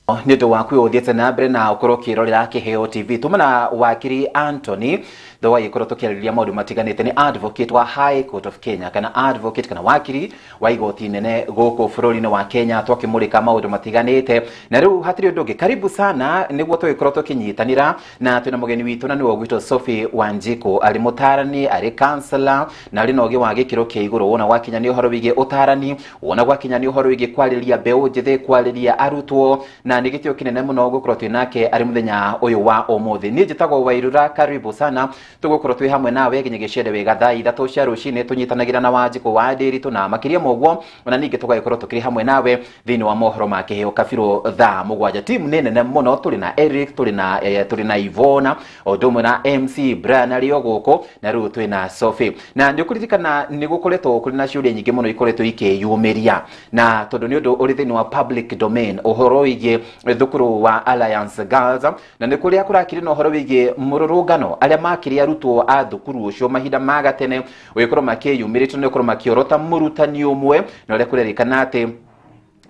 Nĩ ũndũ waku ũthiĩte na mbere na ũkorwo ũkĩrorera Kĩheo TV. Tuma na wakiri Anthony thogagĩkorwo tũkĩarĩrĩria maũndũ matiganĩte. Nĩ advocate wa High Court of Kenya, kana advocate kana wakiri wa igoti nene gũkũ bũrũri-inĩ wa Kenya, twakĩmũrĩka maũndũ matiganĩte. Na rĩu hatirĩ ũndũ ũngĩ, karibu sana nĩguo tũgĩkorwo tũkĩnyitanĩra na twĩna mũgeni witũ, na nĩwe ũgwĩtwo Sophie Wanjiku. Arĩ mũtarani, arĩ counselor, na arĩ na ũgĩ wa gĩkĩro kĩa igũrũ wona gwakinya nĩ ũhoro wĩgiĩ ũtarani, wona gwakinya nĩ ũhoro wĩgiĩ kwarĩria mbeũ njĩthĩ, kwarĩria arutwo, na nĩ gĩtĩo kĩnene mũno gũkorwo twĩ nake arĩ mũthenya ũyũ wa ũmũthĩ. Niĩ njĩtagwo Wairura, karibu sana. Tũgũkorwo twĩ hamwe nawe nginya gĩcere wega thaa 3 cia rũcinĩ, tũnyitanagĩra na Wanjikũ wa Ndĩritũ, na makĩria ma ũguo ona ningĩ tũgagĩkorwo tũkĩrĩ hamwe nawe thĩinĩ wa mohoro ma Kĩheo Kabirũ thaa 7. Timu nĩ nene mũno, tũrĩ na Eric, tũrĩ na Ivona, o ũndũ ũmwe na MC Brian arĩ o gũkũ, na rĩu twĩ na Sophie. Na nĩ ũkũririkana nĩ gũkoretwo kũrĩ na ciũria nyingĩ mũno ikoretwo ikĩyumĩria, na tondũ nĩ ũndũ ũrĩ thĩinĩ wa public domain, ũhoro wĩgiĩ thukuru wa Alliance Girls, na nĩ kũrĩa kũrakĩrĩ na ũhoro wĩgiĩ mũrũrũngano arĩa makĩrĩ arutwo a thukuru ũcio mahinda ma gatene, ũgĩkorwo makĩyumĩrĩte nĩ ũkorwo makĩorota mũrutani ũmwe, na ũrĩa kũrerĩkana atĩ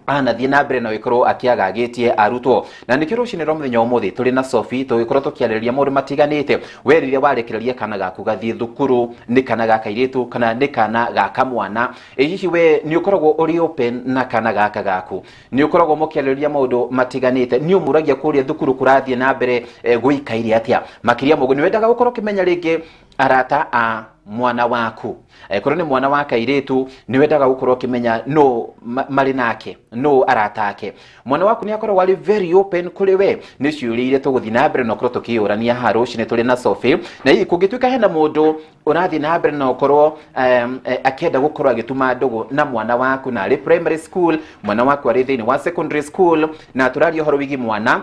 anathiĩ na mbere na gũkorwo akĩagagĩtie arutwo. Na nĩkĩo rũcinĩ rwa mũthenya ũmũthĩ tũrĩ na Sophie, tũgĩkorwo tũkĩarĩrĩria maũndũ matiganĩte. We rĩrĩa warekereria kana gaku gathiĩ thukuru, nĩ kana ga kairĩtu kana nĩ kana ga kamwana, ĩ hihi we nĩ ũkoragwo ũrĩ open na kana gaka gaku? Nĩ ũkoragwo mũkĩarĩrĩria maũndũ matiganĩte? Nĩ ũmũragia kũrĩa thukuru kũrathiĩ na mbere gũikaire atĩa? Makĩria ma ũguo, nĩ wendaga gũkorwo ũkĩmenya rĩngĩ arata a mwana waku? Angĩkorwo nĩ mwana wa kairĩtu, nĩ wendaga gũkorwo ũkĩmenya no marĩ nake, no arata ake? Mwana waku nĩ akoragwo arĩ very open kũrĩ we? Nĩ ciũria iria tũgũthiĩ na mbere na ũkorwo tũkĩyũrania haha rũcinĩ tũrĩ na Sophie. Na hihi kũngĩtuĩka hena mũndũ ũrathiĩ na mbere na ũkorwo akĩenda gũkorwo agĩtuma ndũgũ na mwana waku, na arĩ primary school, mwana waku arĩ thĩinĩ wa secondary school, na tũraria ũhoro wĩgiĩ mwana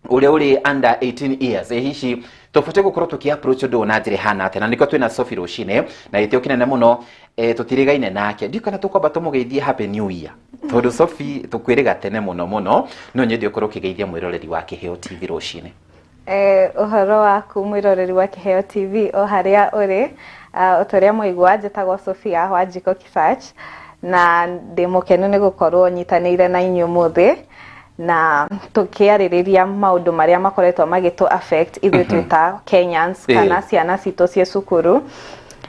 ũrĩa ũrĩ under 18 years, ĩ hihi tũbatiĩ gũkorwo tũkĩ approach ũndũ ũyũ na njĩra ĩhana atĩa? Na nĩkĩo twĩna Sophie rũcinĩ na gĩtĩo kĩnene mũno, tũtirĩgaine nake. Ndiũ kana tũkwamba tũmũgeithie happy new year, tondũ Sophie tũkwĩrĩga tene mũno mũno. No nyende ũkorwo ũkĩgeithia mwĩroreri wa Kĩheo TV rũcinĩ. Ũhoro waku mwĩroreri wa Kĩheo TV o harĩa ũrĩ, ta ũrĩa mwaigua, njĩtagwo Sophia Wanjikũ Kisach, na ndĩ mũkenu nĩ gũkorwo nyitanĩire na inyuĩ ũmũthĩ na tũkĩarĩrĩria maũndũ marĩa makoretwo magĩtũ affect ithuĩ twĩ ta Kenyans kana ciana citũ ciĩ cukuru.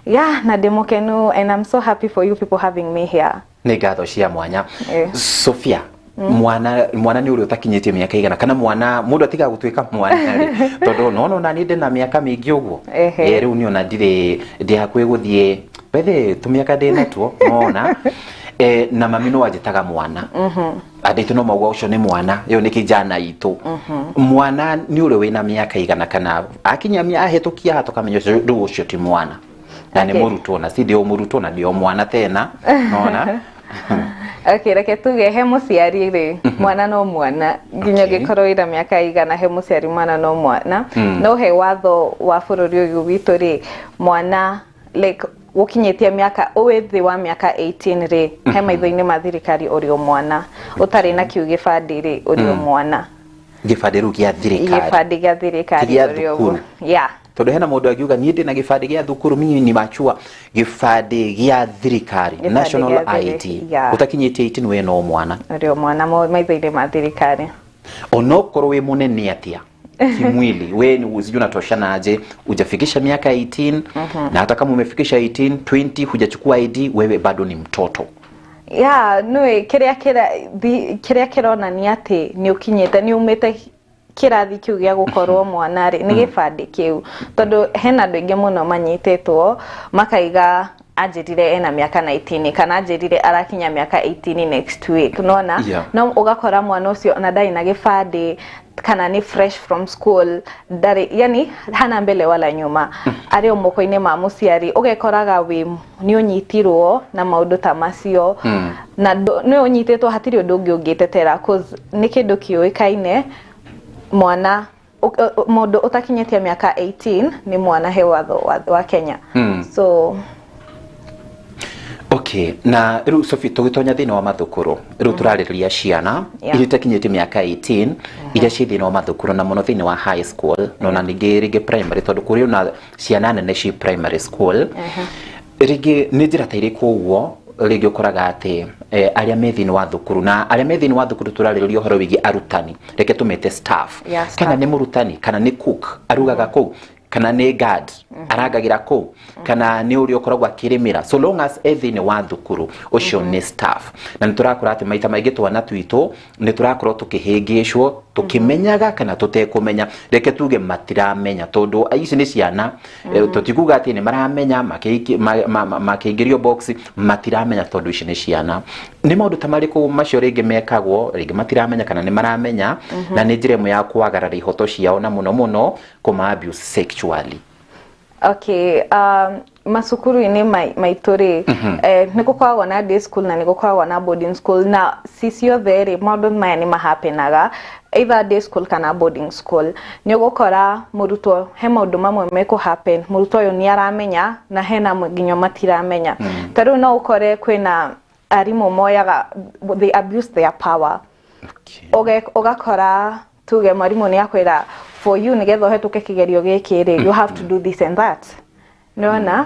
Yeah, na ndĩ mũkenu and I'm so happy for you people having me here. Nĩ ngatho cia mwanya. Sophia, mwana nĩ ũrĩa ũtakinyĩtie mĩaka igana, kana mwana mũndũ atigaga gũtuĩka mwana rĩ? Tondũ nona ona niĩ ndĩna mĩaka mĩingĩ ũguo. Rĩu niĩ ona ndirĩ, ndĩ hakuhĩ gũthiĩ bethe tũmĩaka ndĩ natuo nona na mami no anjĩtaga mwana, andũ aitũ no mauga ũcio nĩ mwana, ĩyo nĩ kijana itũ. Mwana nĩ ũrĩa wĩna mĩaka igana, kana akinya ahĩtũkia haha tũkamenya ũcio rĩu ũcio ti mwana na nĩ mũrutwo, na si ndĩ o mũrutwo na ndĩ o mwana tena nona? Okay, reke tuge he mũciari rĩ, mwana no mwana nginya ũngĩkorwo wĩna mĩaka igana, he mũciari mwana no mwana. No he watho wa bũrũri ũyũ witũ rĩ, mwana like gũkinyĩtie mĩaka wĩ thĩ wa mĩaka 18 rĩ, he maitho-inĩ ma thirikari ũrĩ o mwana. Ũtarĩ na kiu gĩbandĩ rĩ, ũrĩ o mwana. Gĩbandĩ rĩu gĩa thirikari? Gĩbandĩ gĩa thirikari. Ti gĩa ũrĩ o thukuru? Yeah. Tondũ hena mũndũ angiuga, "Niĩ ndĩna gĩbandĩ gĩa thukuru, mimi ni mature." Gĩbandĩ gĩa thirikari? Gĩbandĩ National gĩa ID? Yeah. Ũtakinyĩtie 18 we no mwana? Ũrĩ o mwana maitho-inĩ ma thirikari. Onokorwo wĩ mũnene atĩa kimwili, we ni sijui unatoshana aje, hujafikisha miaka 18, na hata kama umefikisha 18, 20, hujachukua ID, wewe bado ni mtoto. Ya, nĩ kĩrĩa kĩronania atĩ nĩ ũkinyĩte, nĩ umĩte kĩrathi kĩu gĩa gũkorwo mwana rĩ, nĩ gĩbandĩ kĩu. Tondũ hena andũ aingĩ mũno manyitĩtwo makaiga anjĩrire ena mĩaka 19, kana anjĩrire arakinya mĩaka 18 next week, nona? No ũgakora mwana ũcio ona ndarĩ na gĩbandĩ, kana nĩ fresh from school, ndarĩ, yani hana mbele wala nyuma, arĩ o moko-inĩ ma mũciari. Ũgekoraga wĩ nĩ ũnyitirwo na maũndũ ta macio, na nĩ ũnyitĩtwo, hatirĩ ũndũ ũngĩ ũngĩtetera, cause nĩ kĩndũ kĩũĩkaine, mwana mũndũ ũtakinyĩtie mĩaka 18 nĩ mwana he watho wa Kenya. So Okay, na rĩu Sophie, tũgĩtonya thĩinĩ wa mathukuru rĩu, tũrarĩrĩria ciana iria itakinyĩtie mĩaka 18, iria ciĩ thĩinĩ wa mathukuru, na mũno thĩinĩ wa high school, na ona ningĩ rĩngĩ primary, tondũ kũrĩ ona ciana nene ci primary school. Rĩngĩ nĩ njĩra ta irĩkũ ũguo Rĩngĩ ũkoraga atĩ arĩa me thĩinĩ wa thukuru, na arĩa me thĩinĩ wa thukuru tũrarĩrĩria ũhoro wĩgiĩ arutani, reke tũmete staff. Yeah, staff. Kana nĩ mũrutani, kana nĩ cook arugaga kũu, kana nĩ guard arangagĩra kũu, kana nĩ ũrĩa ũkoragwo akĩrĩmĩra, so long as e thĩinĩ wa thukuru ũcio nĩ staff. Na nĩ tũrakora atĩ maita maingĩ twana twitũ nĩ tũrakorwo tũkĩhĩngĩcwo tũkĩmenyaga kana tũtekũmenya. Reke tuge matiramenya, tondũ ici nĩ ciana. Tũtikuga atĩ nĩ maramenya makĩingĩrio box, matiramenya tondũ ici nĩ ciana. Nĩ maũndũ ta marĩkũ macio rĩngĩ mekagwo, rĩngĩ matiramenya kana nĩ maramenya, na nĩ njĩra ĩmwe ya kwagarara ihoto ciao na mũno mũno kũma abuse sexually? Okay, macukuru-inĩ maitũ rĩ, nĩ gũkoragwo na day school na nĩ gũkoragwo na boarding school, na ci ciothe rĩ, maũndũ maya nĩ mahapenaga either day school kana boarding school. Nĩ ũgũkora mũrutwo he maũndũ mamwe mekũ happen, mũrutwo ũyũ nĩ aramenya, na hena amwe nginya matiramenya. Ta rĩu no ũkore kwĩna arimũ moyaga, they abuse their power. Ũgakora tuge mwarimũ nĩ akwĩra, "For you, nĩgetha ũhetũke kĩgerio gĩkĩ rĩ, you have to do this and that." Nĩwona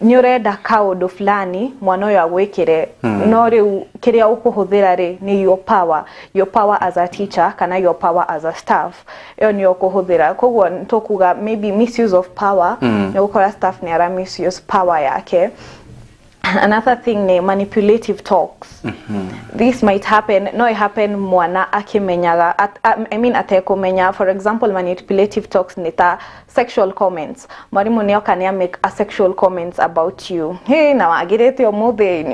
nĩ ũrenda kaũndũ fulani mwana ũyũ agwĩkĩre, no rĩu kĩrĩa ũkũhũthĩra rĩ, nĩ your power, your power as a teacher kana your power as a staff, ĩyo nĩyo ũkũhũthĩra. Koguo tũkuga maybe misuse of power, nĩ ũgũkora staff nĩ ara misuse power yake. Another thing ni manipulative talks. This might happen, no happen mwana akimenyaga, I mean atekumenya. For example, manipulative talks ni ta sexual comments. Mwarimu nĩ oka nĩ make a sexual comments about you, "Hey, na wagirite umuthi,"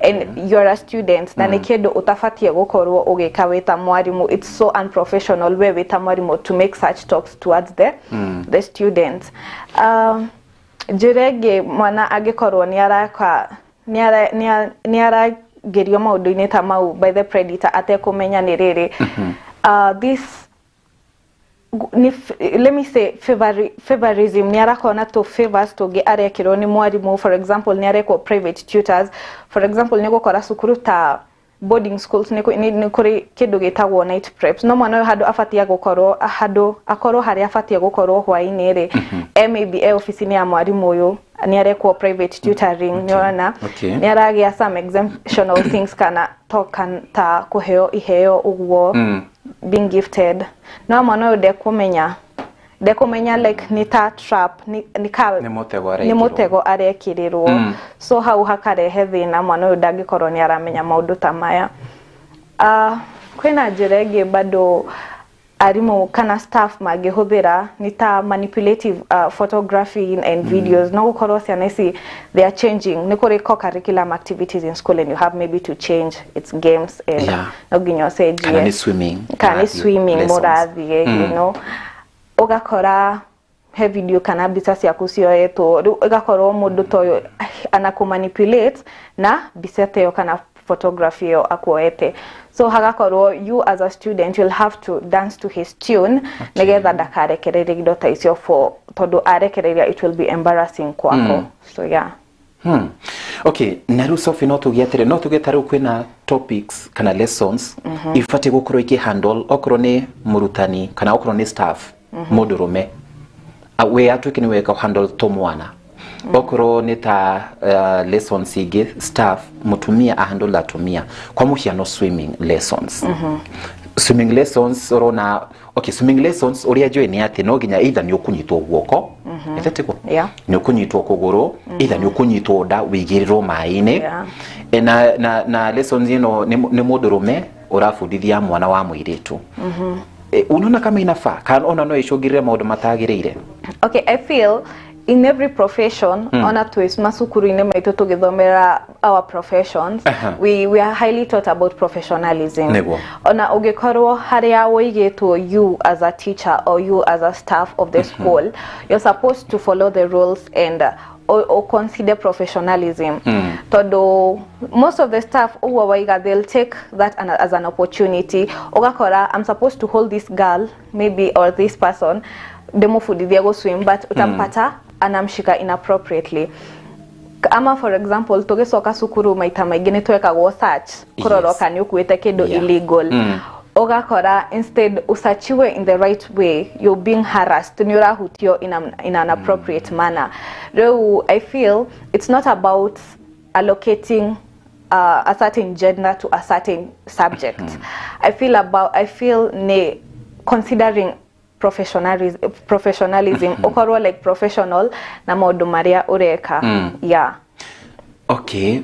and you're a student, na nĩ kĩndũ ũtabatie gũkorwo ũgĩka wĩ ta mwarimu. It's so unprofessional we wĩ ta mwarimu to make such talks towards the students. Njĩra ĩngĩ mwana angĩkorwo nĩ araka nĩ aragerio maũndũ-inĩ ta mau by the predator atekũmenya nĩ rĩrĩ, this ni let me say favorism. Nĩ arakorwo na tũ favors tũngĩ arekĩrwo nĩ mwarimũ. For example, nĩ arekwo private tutors. For example, nĩ gũkora cukuru ta boarding schools nĩ kũrĩ kĩndũ gĩtagwo night preps, no mwana ũyũ handũ abatie gũkorwo, handũ akorwo harĩa abatie gũkorwo hwaĩ-inĩ rĩ, e maybe e ofici-inĩ ya mwarimũ ũyũ, nĩ arekwo private tutoring. Nĩ ũrona nĩ aragĩa some exemptional things kana to ta kũheo iheo ũguo, being gifted, no mwana ũyũ ndekũmenya like nĩ ta trap, nĩ ka Nĩ mũtego nĩ arekĩrwo. Mũtego arekĩrĩrwo. So hau hakarehe thĩna, mwana ũyũ ndangĩkorwo nĩ aramenya maũndũ ta maya. Kwĩna njĩra ĩngĩ bado arimũ kana staff mangĩhũthĩra, nĩ ta manipulative photography and videos. No gũkorwo ciana ici they are changing, nĩ kũrĩ co-curriculum activities in school and you have maybe to change its games and no nginya ũcenjie. Kana nĩ swimming kana nĩ mũrathiĩ, swimming lessons. mũrathiĩ, ũgakora he video kana mbica ciaku cioetwo. Rĩu ĩgakorwo mũndũ ta ũyũ anakumanipulate na mbica ta ĩyo kana photography ĩyo akuoete, so hagakorwo you as a student you'll have to dance to his tune nĩgetha ndakarekererie indo ta icio, for tondũ arekereria it will be embarrassing kwako. So yeah. Okay, na rĩu Sophie, no tuge atĩrĩ, no tuge ta rĩu kwĩna topics kana lessons ibatiĩ gũkorwo ikĩhandle okorwo nĩ mũrutani kana okorwo nĩ staff mũndũrũme. We atuĩke nĩ weka handle tũmwana, okorwo nĩ ta lessons ingĩ staff mũtumia ahandle atumia. Kwa mũhiano swimming lessons, swimming lessons ũrona, okay, swimming lessons ũrĩa njũĩ nĩ atĩ no nginya either nĩ ũkũnyitwo guoko, ĩthe tiguo? Yeah. Nĩ ũkũnyitwo kũgũrũ, either nĩ ũkũnyitwo nda wĩigĩrĩrwo maĩ-inĩ. Na lessons ĩno nĩ mũndũrũme ũrabundithia mwana wa mũirĩtu. Unaona kama inafaa kana ona no ĩcũngĩrĩre maũndũ matagĩrĩire? Okay, I feel in every profession, ona twĩ macukuru-inĩ maitũ tũgĩthomera our professions, we are highly taught about professionalism. Nĩguo. Ona ũngĩkorwo harĩa ũigĩtwo, you as a teacher or you as a staff of the school, you're supposed to follow the rules and or consider professionalism, tondũ most of the staff ũguo waiga, they'll take that as an opportunity. Ũgakora I'm supposed to hold this girl maybe or this person ndĩmũbundithie gũswim, but utampata anamshika inappropriately. Ama for example, tũgĩcoka cukuru maita maingĩ nĩ twekagwo search kũrora kana nĩ ũkuĩte kĩndũ illegal. Ũgakora instead usachiwe in the right way, you're being harassed, nĩ ũrahutio in an appropriate manner. Rĩu I feel it's not about allocating a certain gender to a certain subject. I feel nĩ considering professionalism, ũkorwo like professional na maũndũ marĩa ũreka, yeah. Okay,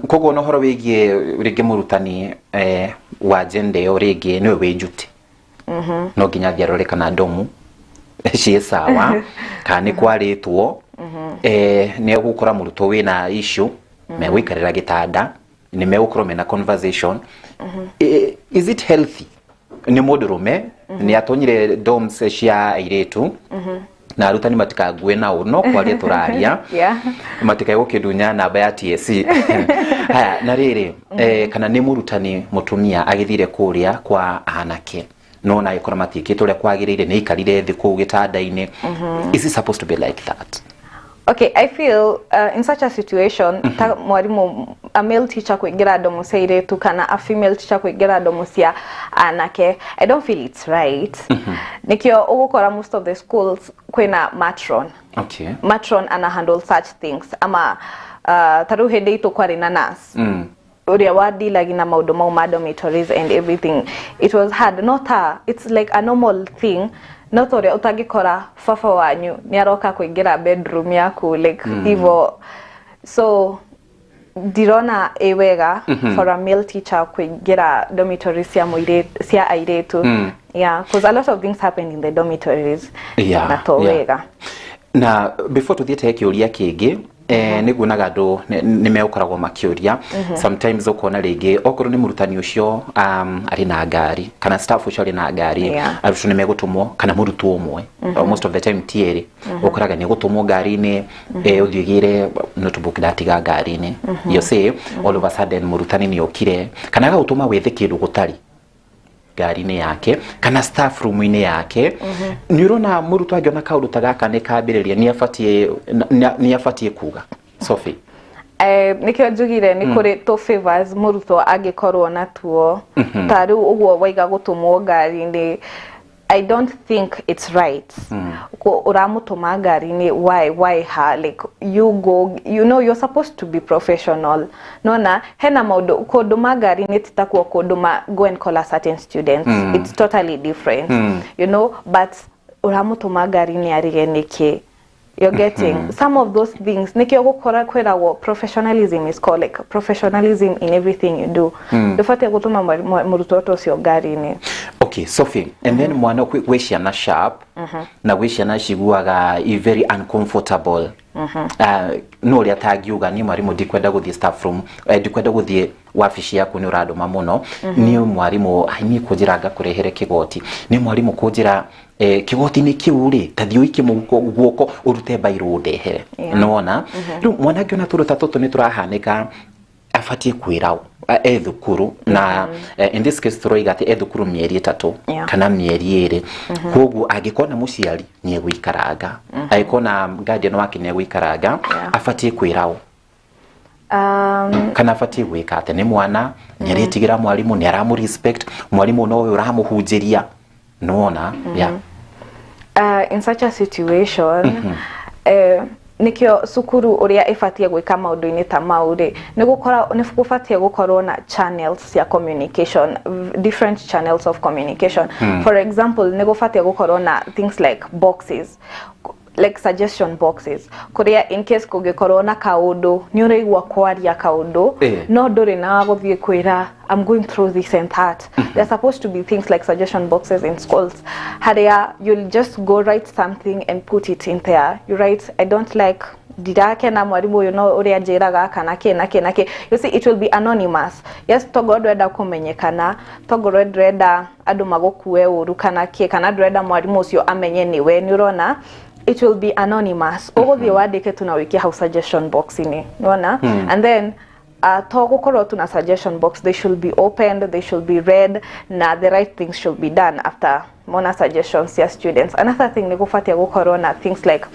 koguo na ũhoro wĩgiĩ rĩngĩ mũrutani wa gender ĩyo, rĩngĩ nĩwe wĩ njuti, no nginya athiĩ arore kana ndomu ciĩ sawa kana nĩ kwarĩtwo, nĩ egũkora mũrutwo wĩna issue, megũikarĩra gĩtanda, nĩ megũkorwo mena conversation. Is it healthy nĩ mũndũrũme nĩ atonyire dorms cia airĩtu, na arutani matikague nao, no kwaria tũraria, matikae gũkĩndunya namba ya TSC haya na rĩrĩ, kana nĩ mũrutani mũtumia agĩthire kũrĩa kwa anake, no na agĩkora matiĩkĩte ũrĩa kwagĩrĩire, nĩ aikarire thĩ kũu gĩtanda-inĩ, is it supposed to be like that? Okay, I feel in such a situation, ta mwarimu a male teacher kuingira domu cia airĩtu kana a female teacher kuingira domu cia anake, I don't feel it's right. Nikio ũgũkora most of the schools kwĩna matron. Matron ana handle such things, ama ta rĩu hĩndĩ itũ kwarĩ na nurse ũrĩa wadilagi na maũndũ mau ma dormitories and everything. It was hard, not a, it's like a normal thing, no ta ũrĩa ũtangĩkora baba wanyu nĩ aroka kũingĩra bedroom yaku like hivo. So ndirona ĩ wega for a male teacher kũingĩra dormitories cia mũirĩtu, cia airĩtu, yeah, because a lot of things happen in the dormitories na to wega. Na before tuthiĩte kĩũria kĩngĩ, nĩ nguonaga andũ nĩ megũkoragwo makĩũria sometimes, ũkona rĩngĩ okorwo nĩ mũrutani ũcio arĩ na ngari kana staff ũcio arĩ na ngari, arutwo nĩ megũtũmwo kana mũrutwo ũmwe, most of the time ti erĩ, ũkoraga nĩ gũtũmwo ngari-inĩ, ũthiĩ ũgĩre notebook ndatiga ngari-inĩ. You see, all of a sudden mũrutani nĩ okire kana agagũtũma wethe kĩndũ gũtarĩ ngari-inĩ yake kana staff room-inĩ yake. Nĩ ũrona mũrutwo angĩona kaũndũ ta gaka nĩ kambĩrĩria, nĩ abatiĩ kuga, Sophie? Nĩkĩo njugire nĩ kũrĩ tũ favors mũrutwo angĩkorwo natuo, ta rĩu ũguo waiga gũtũmwo ngari-inĩ. I don't think it's right. Ũramũtũma ngari-inĩ, why her? Like, you go, you know you're supposed to be professional. Nona hena maũndũ, kũndũma ngari-inĩ ti takuo kũndũma go and call a certain student. It's totally different, but ũramũtũma ngari-inĩ arĩge nĩkĩ? You're getting some of those things. Nikio gukora kwiragwo professionalism is called like professionalism in everything you do. Ndũbatiĩ gũtũma mũrutwo ta ũcio ngari-inĩ. Okay, Sophie, and then mwana, gwĩ ciana sharp na gwĩ ciana ciguaga i very uncomfortable, no ũrĩa tangiuga, niĩ mwarimũ ndikwenda gũthiĩ staff room, ndikwenda gũthiĩ wabici yaku, nĩ ũrandũma mũno. Niĩ mwarimũ, ai, niĩ kũnjĩra ngakũrehere kĩgoti, niĩ mwarimũ kũnjĩra, kĩgoti-inĩ kĩu rĩ, ta thiĩ ũikie mũhuko guoko ũrute mbairũ ũndehere. Nona rĩu mwana angĩona tũndũ ta tũtũ nĩ tũrahanĩka, abatiĩ kwĩra e thukuru na in this case tũroiga atĩ e thukuru mĩeri 3 kana mĩeri 2, koguo angĩkona mũciari nĩ egũikaranga, angĩkona guardian wake nĩ egũikaranga, abatiĩ kwĩra ũ kana abatiĩ gwĩka atĩ nĩ mwana nĩ aretigĩra mwarimũ, nĩ aramũ respect mwarimũ, nowe ũramũhunjĩria, nĩwona, yeah. In such a situation, nikio cukuru uria ibatie gwika maundu-inĩ ta mau rĩ, nĩ gũkora nĩ gũbatie gũkorwo na channels cia communication, different channels of communication. For example, nĩ gũbatie gũkorwo na things like boxes, like suggestion boxes, kuria in case kũngĩkorwo na kaũndũ nĩ ũraigua kwaria kaũndũ no ndũrĩ na gũthiĩ kwĩra, "I'm going through this and that." There's supposed to be things like suggestion boxes in schools harĩa you'll just go write something and put it in there. You write, "I don't like, ndirakena mwarimũ ũyũ no ũrĩa njĩraga," kana kĩ na kĩ na kĩ. You see, it will be anonymous. Yes, tongorwo ndũrenda kũmenyekana, tongorwo ndũrenda andũ magũkue ũru kana kĩ, kana ndũrenda mwarimũ ũcio amenye nĩwe, nĩ ũrona, it will be anonymous. Ũgũthiĩ wandĩke tu na wĩkie hau suggestion box-inĩ, nĩwona? And then to gũkorwo tu na suggestion box, they should be opened, they should be read, na the right things should be done after mona suggestions ya students. Another thing, nĩ gũbatie gũkorwo na things like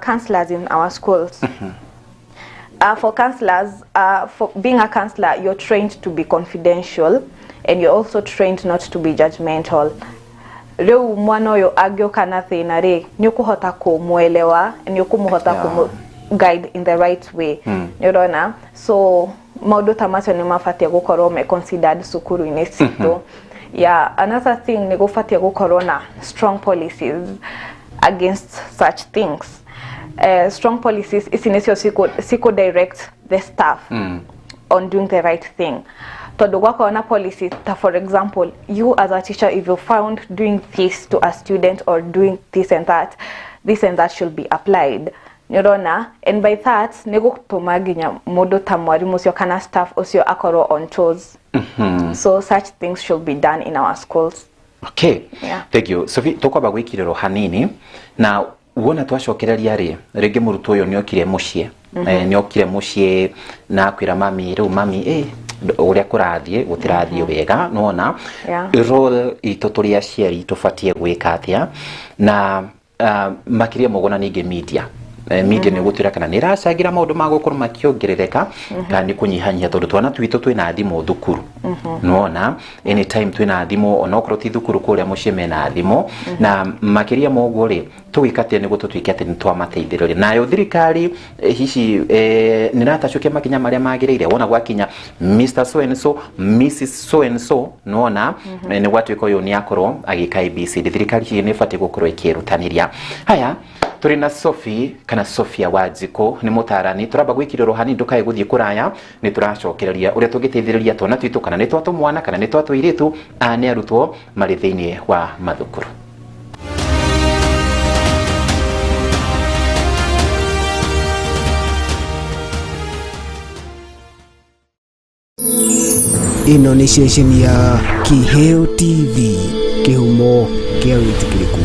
counselors in our schools. For counselors, for being a counselor, you're trained to be confidential and you're also trained not to be judgmental. Rĩu mwana ũyũ angĩũka na thĩna rĩ, nĩ ũkũhota kũmwelewa, nĩ ũkũmũhota. guide in the right way. Nĩ ũrona, so maũndũ ta macio nĩ mabatiĩ gũkorwo me considered cukuru-inĩ citũ. Yeah, another thing nĩ gũbatiĩ gũkorwo na strong policies against such things. Strong policies ici nĩcio cikũ direct the staff on doing the right thing, tondũ gwakorwo na policy ta, for example, you as a teacher, if you found doing this to a student or doing this and that, this and that should be applied. Nĩ ũrona, and by that nĩ gũtũma nginya mũndũ ta mwarimũ ũcio kana staff ũcio akorwo on toes. So such things should be done in our schools. Okay. Yeah. Thank you, Sophie. Tukwamba gwikirĩrwo hanini na wona twacokereria rĩ, rĩngĩ mũrutwo ũyũ nĩokire mũciĩ, nĩokire mũciĩ na akwĩra mami, rĩu mami, ũrĩa kũrathiĩ gũtirathiĩ wega, nĩwona. Role itũ tũrĩ aciari tũbatiĩ gwĩka atĩa? Na makĩria mũguo na ningĩ media, media nĩ gũtuĩra kana nĩ ĩracangĩra maũndũ ma gũkorwo makĩongerereka kana nĩ kũnyihanyihia, tondũ twana twitũ twĩna thimũ thukuru, nĩwona, anytime twĩna thimũ, onokorwo ti thukuru, kũrĩa mũciĩ mena thimũ. Na makĩria ma ũguo rĩ, tũgĩka atĩa nĩguo tũtuĩke atĩ nĩ twamateithĩrĩria? Nayo thirikari, hihi nĩ ĩratacũkia makinya marĩa magĩrĩire wona gwakinya Mr so and so, Mrs so and so, nĩwona, nĩ gwatuĩka ũyũ nĩ akorwo agĩka ABCD? Thirikari hihi nĩ ĩbatiĩ gũkorwo ĩkĩĩrutanĩria? Haya, tũrĩ na Sophie kana Sophia Wanjikũ, nĩ mũtarani. Tũramba gwĩkirĩrwo hanini, ndũkae gũthiĩ kũraya. Nĩ tũracokereria ũrĩa tũngĩteithĩrĩria twana twitũ, kana nĩ twa tũmwana kana nĩ twa tũirĩtu, nĩ arutwo marĩ thĩinĩ wa mathukuru. Ĩno nĩ ceceni ya Kiheo TV, kĩhumo kĩa wĩtĩkĩrĩku.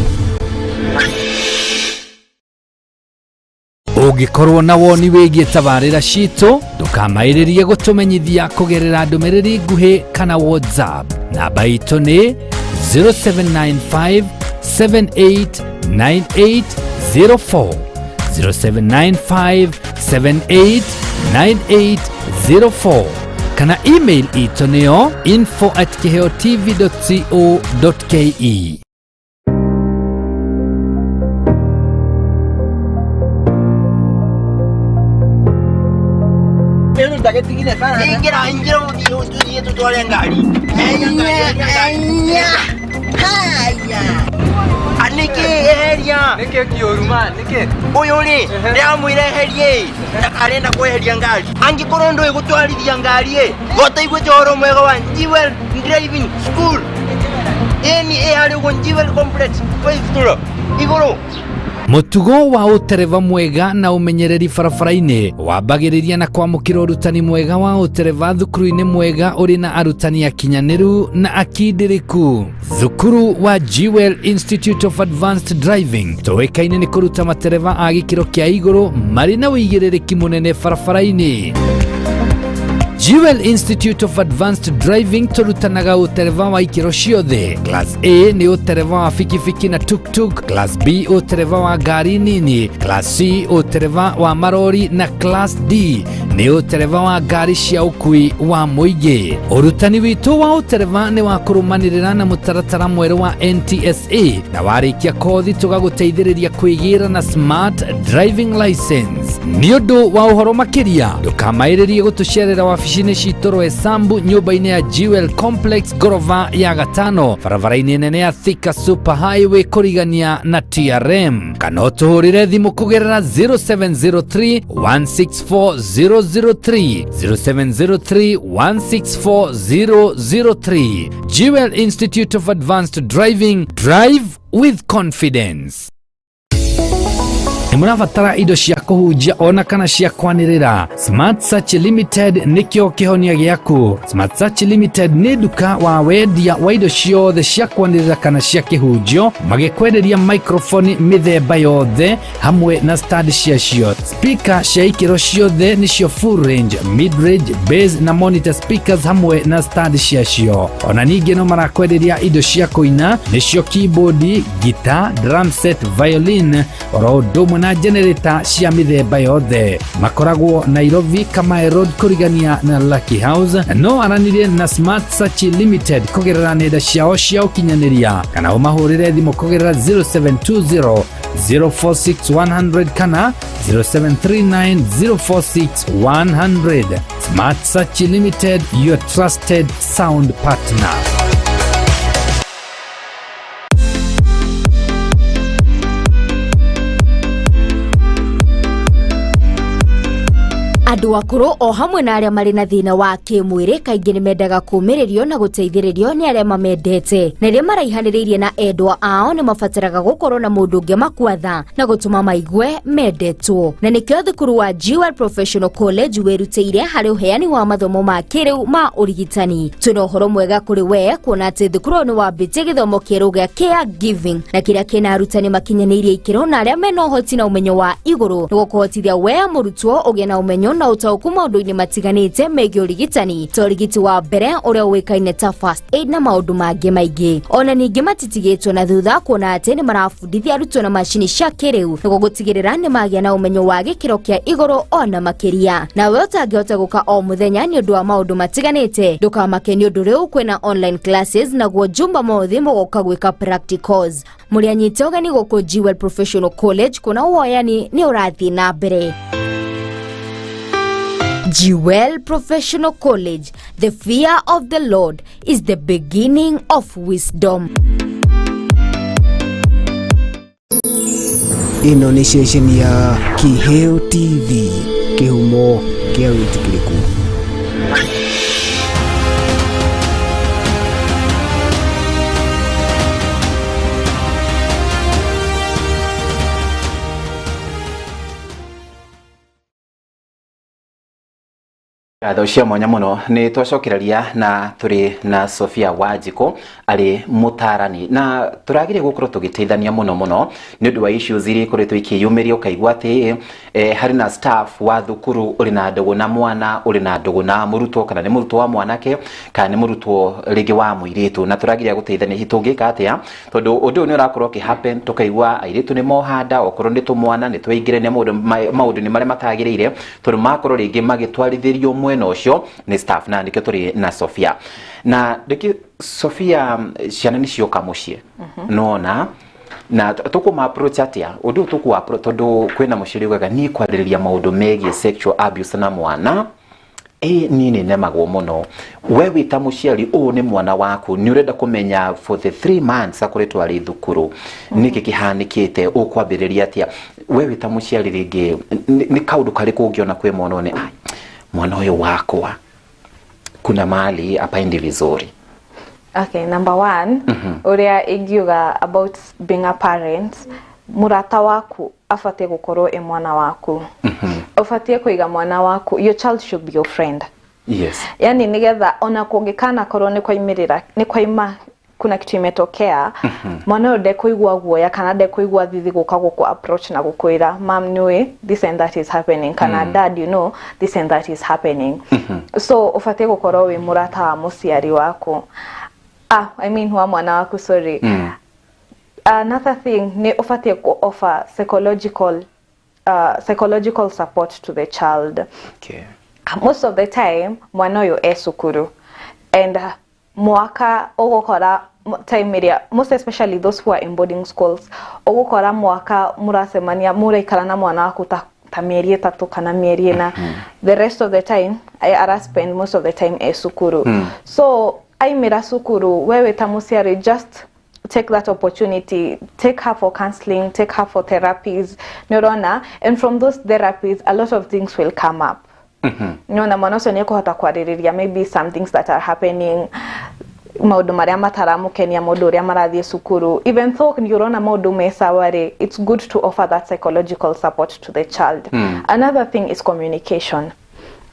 Ũngĩkorwo na woni wĩgiĩ tabarĩra citũ, ndũkamaĩrĩrie gũtũmenyithia kũgerera ndũmĩrĩri nguhĩ kana WhatsApp. Namba itũ nĩ 0795 789804, 0795 789804, kana email itũ nĩyo info@kiheotv.co.ke. Ingĩra, ingĩra, ũthiĩ, ũthiĩ tũtware ngari. Eheria ngari, eheria ngari. Haya. Nĩkĩ eheria? Nĩkĩ kĩũru ma nĩkĩ? Ũyũ rĩ, ndĩramwĩra eherie, ndakarenda kweheria ngari. Angĩkorwo ndũĩ gũtwarithia ngari ĩ, gotaiguĩte ũhoro mwega wa Jewel Driving School. Ĩni ĩ harĩa ũguo Jewel Complex, first floor, igũrũ. Mũtugo wa ũtereba mwega na ũmenyereri barabara-inĩ wambagĩrĩria na kwamũkĩra ũrutani mwega wa ũtereba thukuru-inĩ mwega ũrĩ na arutani akinyanĩru na akindĩrĩku. Thukuru wa Jewel Institute of Advanced Driving tũĩkaine nĩ kũruta matereba a gĩkĩro kĩa igũrũ marĩ na ũigĩrĩrĩki mũnene barabara-inĩ. Jewel Institute of Advanced Driving tũrutanaga ũtereba wa ikĩro ciothe. Class A nĩ ũtereba wa bikibiki na tuktuk, Class B ũtereba wa ngari nini, Class C ũtereba wa marori na Class D nĩ ũtereba wa ngari cia ũkui wa mũingĩ. Ũrutani witũ wa ũtereba nĩ wa kũrũmanĩrĩra na mũtaratara mwerũ wa NTSA, na warĩkia kothi tũgagũteithĩrĩria kwĩgĩra na smart driving license. Nĩ ũndũ wa ũhoro makĩria, ndũkamaĩrĩrie gũtũcerera wabici-inĩ citũ Roysambu, nyũmba-inĩ ya Jewel Complex, ngorova ya gatano, barabara-inĩ nene ya Thika Super Highway kũrigania na TRM, kana ũtũhũrĩre thimũ kũgerera 0703 164 003, 0703 164 003. Jewel Institute of Advanced Driving, drive with confidence. Nĩ mũrabatara indo cia kũhunjia ona kana cia kwanĩrĩra? Smart Search Limited nĩkĩo kĩhonia gĩaku. Smart Search Limited nĩ nduka wa wendia wa indo ciothe cia kwanĩrĩra kana cia kĩhunjio, magĩkwenderia microphone mĩthemba yothe hamwe na stand ciacio, speaker cia ikĩro ciothe nĩcio full range, mid range, bass na monitor speakers hamwe na stand ciacio. Ona ningĩ no marakwenderia indo cia kũina nĩcio keyboard, guitar, drum set, violin, oro ũndũ ũmwe na na generator cia mĩthemba yothe. Makoragwo Nairobi, Kamae Road, kũrigania na Lucky House. Na no aranĩrie na Smart Sachi Limited kũgerera nenda ciao cia ũkinyanĩria kana ũmahũrĩre thimũ kũgerera 0720 046 100 kana 0739 046 100. Smart Sachi Limited, your trusted sound partner. Andũ akũrũ o hamwe na arĩa marĩ na thĩna wa kĩmwĩrĩ kaingĩ nĩ mendaga kũũmĩrĩrio na gũteithĩrĩrio nĩ arĩa mamendete, na rĩrĩa maraihanĩrĩirie na endwa ao nĩ mabataraga gũkorwo na mũndũ ũngĩ makuatha na gũtũma maigue mendetwo. Na nĩkĩo thukuru wa Jewel Professional College wĩrutĩire harĩ ũheani wa mathomo ma kĩrĩu ma ũrigitani. Twĩna ũhoro mwega kũrĩ we kuona atĩ thukuru ũyũ nĩ wambĩtie gĩthomo kĩerũ gĩa care giving, na kĩrĩa kĩna arutani makinyanĩirie ikĩro na arĩa mena ũhoti na ũmenyo wa igũrũ nĩguo kũhotithia we mũrutwo ũgĩe na ũmenyo na ũtaũku maũndũ-inĩ matiganĩte megiĩ ũrigitani, ta ũrigiti wa mbere ũrĩa ũĩkaine ta first aid na maũndũ mangĩ maingĩ. Ona ningĩ matitigĩtwo na thutha kuona atĩ nĩ marabundithia arutwo na macini cia kĩrĩu nĩguo gũtigĩrĩra nĩ magĩa na ũmenyo wa gĩkĩro kĩa igũrũ ona makĩria. Nawe ũtangĩhota gũka o mũthenya nĩ ũndũ wa maũndũ matiganĩte, ndũkamake nĩ ũndũ rĩu kwĩna online classes, naguo Jumamothi mũgoka gwĩka practicals. Mũrĩ anyite ũgeni gũkũ Jewel Professional College kuona woyani nĩ ũrathiĩ na mbere. Jewel Professional College, the fear of the Lord is the beginning of wisdom. Ĩno nĩ ceceni ya Kĩheo TV, kĩhumo kĩa wĩtĩkĩrĩku. Ngatho cia mwanya mũno nĩ twacokereria na tũrĩ na Sophia Wanjikũ arĩ mũtarani, na tũragĩria gũkorwo tũgĩteithania mũno mũno nĩ ũndũ wa issues iria ikoretwo ikĩyumĩria. Ũkaigua atĩ harĩ na staff wa thukuru ũrĩ na ndũgũ na mwana, ũrĩ na ndũgũ na mũrutwo, kana nĩ mũrutwo wa mwanake kana nĩ mũrutwo rĩngĩ wa mũirĩtu, na tũrageria gũteithania hihi tũngĩka atĩa, tondũ ũndũ ũyũ nĩ ũrakorwo ũkĩ happen. Tũkaigua airĩtu nĩ mohanda, okorwo nĩ tũmwana nĩ twaingĩrania maũndũ-inĩ marĩa matagĩrĩire, tondũ makorwo rĩngĩ magĩtwarithĩrio mwena ũcio nĩ staff. Na nĩkĩo tũrĩ na Sophia. Na rĩngĩ Sophia, ciana nĩ cioka mũciĩ nona na tũkũma approach atĩa ũndũ ũyũ tũkũ approach, tondũ kwĩna mũciari ugaga niĩ kwarĩrĩria maũndũ megiĩ sexual abuse na mwana ĩ niĩ nĩ nemagwo mũno. We wĩ ta mũciari, ũũ nĩ mwana waku, nĩ ũrenda kũmenya for the 3 months akoretwo arĩ thukuru nĩkĩ kĩhanĩkĩte, ũkwambĩrĩria atĩa we wĩ ta mũciari? Rĩngĩ nĩ kaũndũ karĩkũ ũngĩona kwĩ mwana one, "Ai, mwana ũyũ wakwa kuna mahali hapaendi vizuri"? Okay, number one, ũrĩa ingiuga about being a parent, mũrata waku abatie gũkorwo ĩ mwana waku. Ũbatie kũiga mwana waku, your child should be your friend. Yani nigetha ona kũngĩkana korwo nĩ kwaimĩrĩra, nĩ kwaima, kuna kitu imetokea, mwana ũyũ ndekũigua guoya kana ndekũigua thithi gũka gũkũ approach na gũkwĩra, "Mam, nĩũĩ this and that is happening," kana, "Dad, you know this and that is happening." So ũbatie gũkorwo wĩ mũrata wa mũciari waku, ah, I mean wa mwana waku, sorry. Another thing nĩ ũbatie ku offer psychological support to the child. Most of the time mwana ũyũ e cukuru and mwaka ũgũkora time ĩrĩa, most especially those who are in boarding schools, ũgũkora mwaka mũracemania, mũraikara na mwana waku ta mĩeri 3 kana mĩeri 4. The rest of the time ara spend most of the time e cukuru. So aimĩra cukuru, wewe ta mũciari just take that opportunity, take her for counseling, take her for therapies, nĩũrona? And from those therapies a lot of things will come up. Nĩona mwana ũcio nĩekũhota kwarĩrĩria maybe some things that are happening, maũndũ marĩa mataramũkenia, maũndũ ũrĩa marathiĩ cukuru. Even though nĩ ũrona maũndũ me sawa rĩ, it's good to offer that psychological support to the child. Another thing is communication.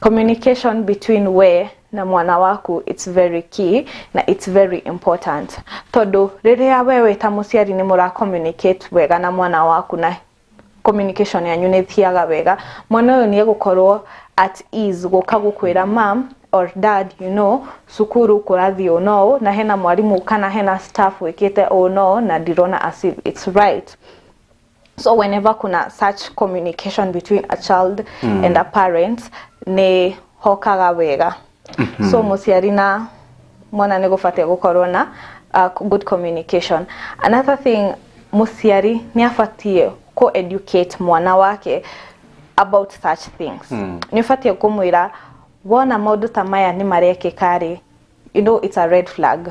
Communication between we na mwana waku, it's very key na it's very important, tondũ rĩrĩa wewe ta mũciari nĩ mũra communicate wega na mwana waku na communication yanyu nĩ thiaga wega, mwana ũyũ nĩ egũkorwo at ease gũka gũkwĩra, "Mam or dad, you know cukuru kũrathiĩ ũũ no ũũ, na hena mwarimũ kana hena staff wĩkĩte ũũ no ũũ, na ndirona as if it's right." So whenever kuna such communication between a child and a parent, nĩ hokaga wega. So mũciari na mwana nĩ gũbatiĩ gũkorwo na good communication. Another thing, mũciari nĩ abatiĩ ku educate mwana wake about such things. Nĩ ũbatiĩ kũmwĩra, wona maũndũ ta maya nĩ marekĩka rĩ, you know it's a red flag.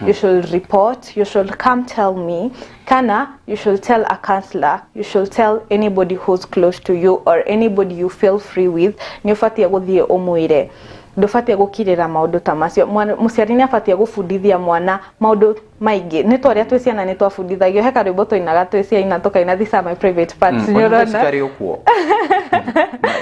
You should report, you should come tell me, kana you should tell a counselor, you should tell anybody who's close to you or anybody you feel free with. Nĩ ũbatiĩ gũthiĩ ũmwĩre, ndũbatiĩ gũkirĩra maũndũ ta macio. Mũciari nĩ abatiĩ gũbundithia mwana maũndũ maingĩ. Nĩ ta ũrĩa twĩ ciana nĩ twabundithagio, he karwĩmbo twainaga twĩ ciana tũkaina, "These are my private parts." Nĩ ũrona? Cikari ũguo.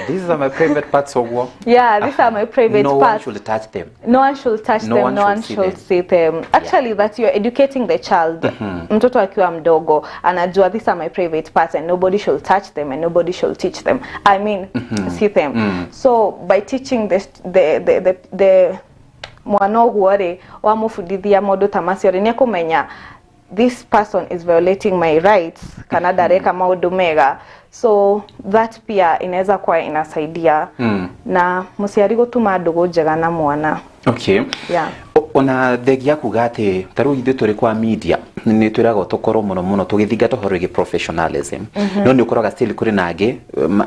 "These are my private parts" ũguo. Yeah, "These are my private No one parts." should touch them. No one should touch No them. one No should one see should them. See them. Actually, that you're educating the child. Mtoto akiwa mdogo anajua, "These are my private parts and nobody should touch them and nobody should teach them, I mean, see them." So by teaching this, the mwana ũguo rĩ, wamũbundithia maũndũ ta macio rĩ, nĩ ekũmenya this person is violating my rights kana ndareka maũndũ mega. So that pia inaweza kuwa inasaidia na mũciari gũtuma ndũgũ njega na mwana. Yeah. Ona thengia kuga atĩ ta rĩu ithuĩ tũrĩ kwa media nĩ twĩragwo tũkorwo mũno mũno tũgĩthingata ũhoro wĩgiĩ professionalism, no nĩ ũkoraga still kũrĩ na angĩ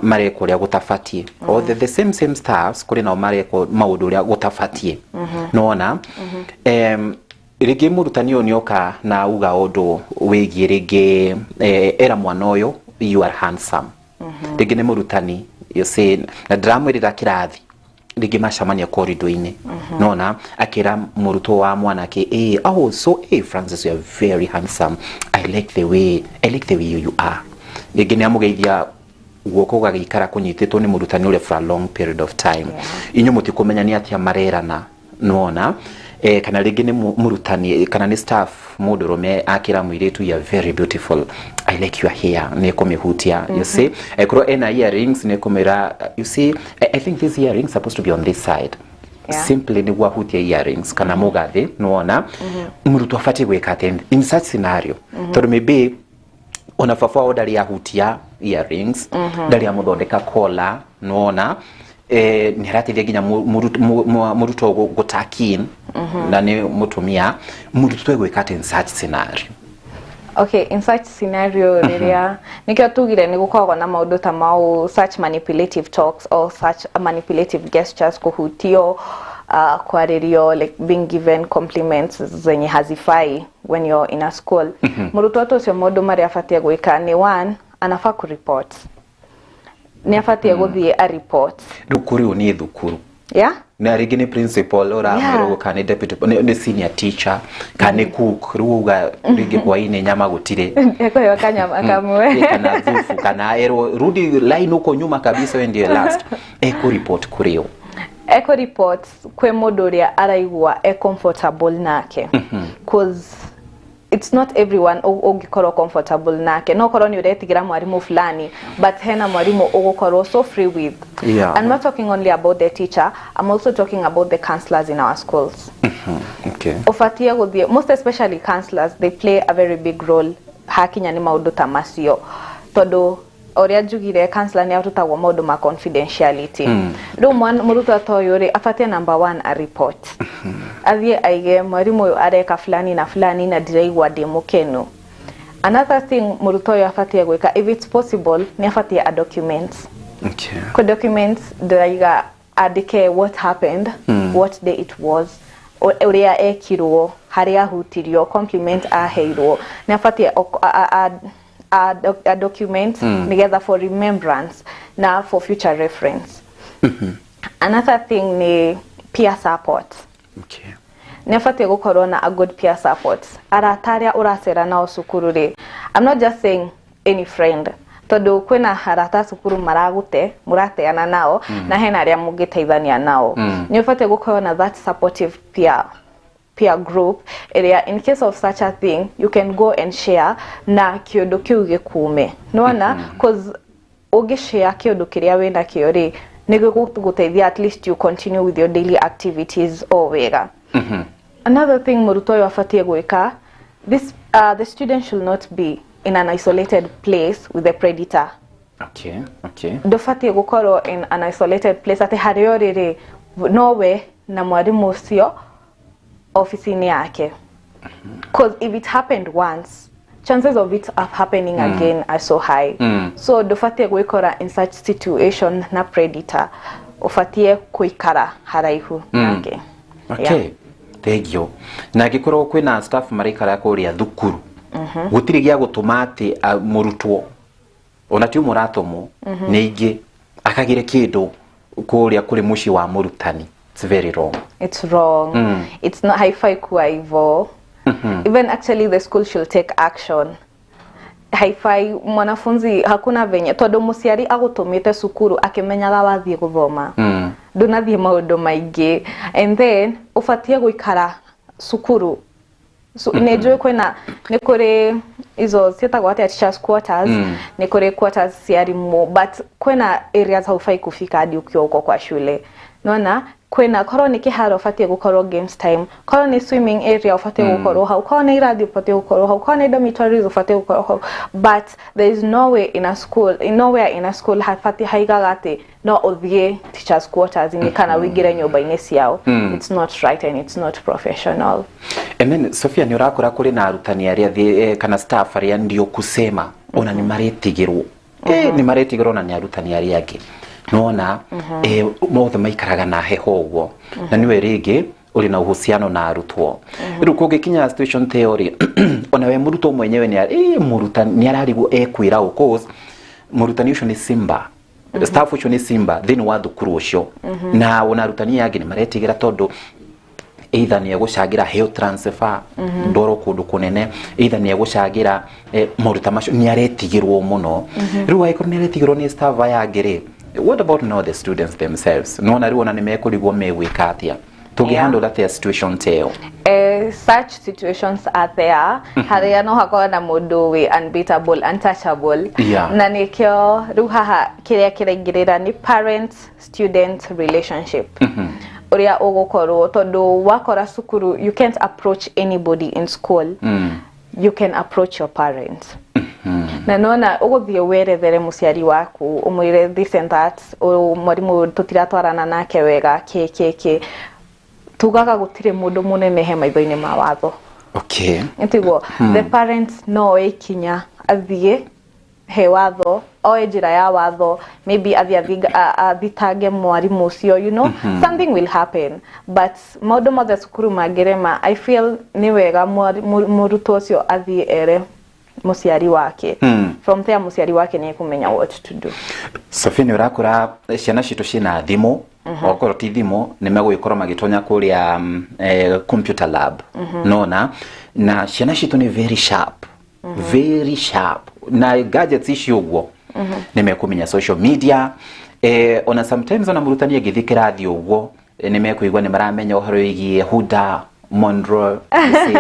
mareka ũrĩa gũtabatiĩ, o the same staffs, kũrĩ nao mareka maũndũ ũrĩa gũtabatiĩ. Nona rĩngĩ mũrutani ũyũ nĩoka na auga ũndũ wĩgiĩ rĩngĩ era mwana ũyũ, "You are handsome." Rĩngĩ nĩ mũrutani, you see, na ndĩramwĩrĩra kĩrathi, rĩngĩ macamania corridor-inĩ, nona akĩra mũrutwo wa mwanake, "Oh, so Francis, you are very handsome. I like the way you are." Rĩngĩ nĩ amũgeithia guoko gũgagĩikara kũnyitĩtwo nĩ mũrutani ũrĩa for a long period of time. Inyuĩ mũtikũmenya nĩ atĩa marerana, nona kana rĩngĩ nĩ mũrutani kana nĩ staff mũndũrũme akĩra mũirĩtu, "You are very beautiful. I like your hair." Nĩ kũmĩhutia, you see, korwo ena earrings nĩ kũmĩra, "You see, I think this earrings supposed to be on this side." Simply nĩguo ahutie earrings kana mũgathĩ. Nĩwona mũrutwo abatiĩ gwĩka atĩa in such scenario? Tondũ maybe ona baba wao ndarĩ ahutia earrings, ndarĩ amũthondeka kola, nĩwona nĩ arateithia nginya mũrutwo gũtakin na nĩ mũtumia. Mũrutwo egwĩka atĩa in such scenario? Okay, in such scenario, rĩrĩa nĩkĩo tugire nĩ gũkoragwo na maũndũ ta mau, such manipulative talks or such manipulative gestures, kũhutio, kwarĩrio, like being given compliments zenye hazifai when you're in a school, mũrutwo ta ũcio maũndũ marĩa abatiĩ gwĩka nĩ, one, anafaa kureport, nĩ abatiĩ gũthiĩ a report. Rĩu kũrĩ ũũ nĩ thukuru na rĩngĩ nĩ principal ũramwĩra ũguo, kana nĩ deputy, nĩ senior teacher, kana nĩ cook. Rĩu uga rĩngĩ hwaĩ-inĩ nyama gũtirĩ. Ekũheo kanyama kamwe. Kana thufu, kana erwo, "Rudi line huko nyuma kabisa, we ndiye last." Eku report kũrĩ ũ? Eco reports kwĩ mũndũ ũrĩa araigua e comfortable nake, 'cause it's not everyone ũngĩkorwo comfortable nake. No korwo nĩ ũretigĩra mwarimũ fulani, but hena mwarimũ ũgũkorwo so free with. I'm not talking only about the teacher, I'm also talking about the counselors in our schools. Ũbatiĩ gũthiĩ, most especially counselors, they play a very big role hakinya nĩ maũndũ ta macio, tondũ ũrĩa njugire, counselor nĩ arutagwo maũndũ ma confidentiality. Rĩu mũrutwo ta ũyũ rĩ, abatiĩ, number one, a report, athiĩ aige, "Mwarimũ ũyũ areka fulani na fulani na ndiraigua ndĩ mũkenu." Another thing mũrutwo ũyũ abatiĩ gwĩka, if it's possible, nĩ abatiĩ a documents. Kwa documents ndĩraiga andĩke what happened, what day it was, ũrĩa ekirwo, harĩa ahutirio, compliment aheirwo. Nĩ abatiĩ a document nĩgetha for remembrance na for future reference. Another thing nĩ peer support. Nĩ abatiĩ gũkorwo na a good peer support, arata arĩa ũracera nao cukuru rĩ. I'm not just saying any friend, tondũ kwĩna arata cukuru maragũte, mũrateana nao, na hena arĩa mũngĩteithania nao. Nĩ ũbatiĩ gũkorwo na that supportive peer group ĩrĩa in case of such a thing you can go and share na kĩũndũ kĩu gĩkume. Nĩwona, 'cause ũngĩshare kĩũndũ kĩrĩa wĩna kĩo rĩ, nĩ gĩgũgũteithia at least you continue with your daily activities o wega. Another thing mũrutwo ũyũ abatiĩ gwĩka, this the student should not be in an isolated place with the predator. Ndũbatiĩ gũkorwo in an isolated place atĩ harĩa ũrĩ rĩ, nowe na mwarimũ ũcio ofici-inĩ yake, because if it happened once, chances of it of happening again are so high. So ndũbatiĩ gwĩkora in such situation na predator, ũbatiĩ kũikara haraihu nake. Okay, thank you. Na angĩkorwo kwĩna staff maraikara kũrĩa thukuru, gũtirĩ gĩa gũtũma atĩ mũrutwo ona ti ũmwe ũratũmwo, nĩ ingĩ, akagĩre kĩndũ kũrĩa kũrĩ mũciĩ wa mũrutani, it's very wrong. It's wrong. It's not, haifai kuwa hivyo. Even actually the school should take action. Haifai mwanafunzi, hakuna venye, tondu muciari agutumite cukuru akimenyaga wathiĩ guthoma, ndunathiĩ maũndũ maingĩ, and then ũbatiĩ gũikara cukuru. So, nĩ njũĩ kwĩna, nĩ kũrĩ izo ciĩtagwo atĩa, teachers quarters, nĩ kũrĩ quarters cia arimũ, but kwĩna areas haufai kufika hadi ukiwa uko kwa shule. Nona kwĩna, korwo nĩ kĩharo ũbatiĩ gũkorwo games time, korwo nĩ swimming area ũbatiĩ gũkorwo hau, korwo nĩ irathi ũbatiĩ gũkorwo hau, korwo nĩ dormitories ũbatiĩ gũkorwo hau, but there is no way in a school, in nowhere in a school habatiĩ haigaga atĩ no ũthiĩ teachers quarters inĩ kana ũingĩre nyũmba-inĩ ciao. It's not right and it's not professional. And then, Sophia, nĩ ũrakora kũrĩ na arutani arĩa kana staff arĩa ndio kusema ona nĩ maretigĩrwo, nĩ maretigĩrwo ona nĩ arutani arĩa angĩ, nona mothe maikaraga na heho ũguo, na nĩwe rĩngĩ ũrĩ na uhusiano na arutwo. Rĩu kũngĩkinya situation ta ĩyo rĩ, ona we mũrutwo mwenyewe nĩ mũrutani nĩ ararigwo ekwĩra ũ, cause mũrutani ũcio nĩ simba, staff ũcio nĩ simba thĩinĩ wa thukuru ũcio, na ona arutani aya angĩ nĩ maretigĩra tondũ either nĩ egũcangĩra heo transfer ndorwo kũndũ kũnene, either nĩ egũcangĩra maũndũ ta macio, nĩ aretigĩrwo mũno. Rĩu angĩkorwo nĩ aretigĩrwo nĩ staff aya angĩ rĩ, what about now the students themselves? Nona rĩu ona nĩ mekũrigwo megwĩka atĩa, tũngĩhandle atĩa situation ta ĩyo? Such situations are there, harĩa no hakorwo na mũndũ wĩ unbeatable, untouchable, na nĩkĩo rĩu haha kĩrĩa kĩraingĩrĩra nĩ parent student relationship, ũrĩa ũgũkorwo, tondũ wakora cukuru you can't approach anybody in school, you can approach your parents, na nona ũgũthiĩ werethere mũciari waku, ũmwĩre this and that, mwarimũ tũtiratwarana nake wega, kĩ kĩ kĩ. Tugaga gũtirĩ mũndũ mũnene he maitho-inĩ ma watho. Nĩtiguo the parents no oe ikinya athiĩ he watho, oe njĩra ya watho, maybe athiĩ athitange mwarimũ ũcio, something will happen. But maũndũ mothe cukuru mangĩrema, I feel nĩ wega mũrutwo ũcio athiĩ ere mũciari wake. From there mũciari wake nĩ ekũmenya what to do. Sophia, nĩ ũrakora ciana citũ ciĩna thimũ, okorwo ti thimũ nĩ megũgĩkorwo magĩtonya kũrĩa computer lab, nona na ciana citũ nĩ very sharp, very sharp na gadgets ici ũguo, nĩ mekũmenya social media, ona sometimes ona mũrutani agĩthiĩ kĩrathi ũguo, nĩ mekũigua nĩ maramenya ũhoro wĩgiĩ Huda Monroe, you see,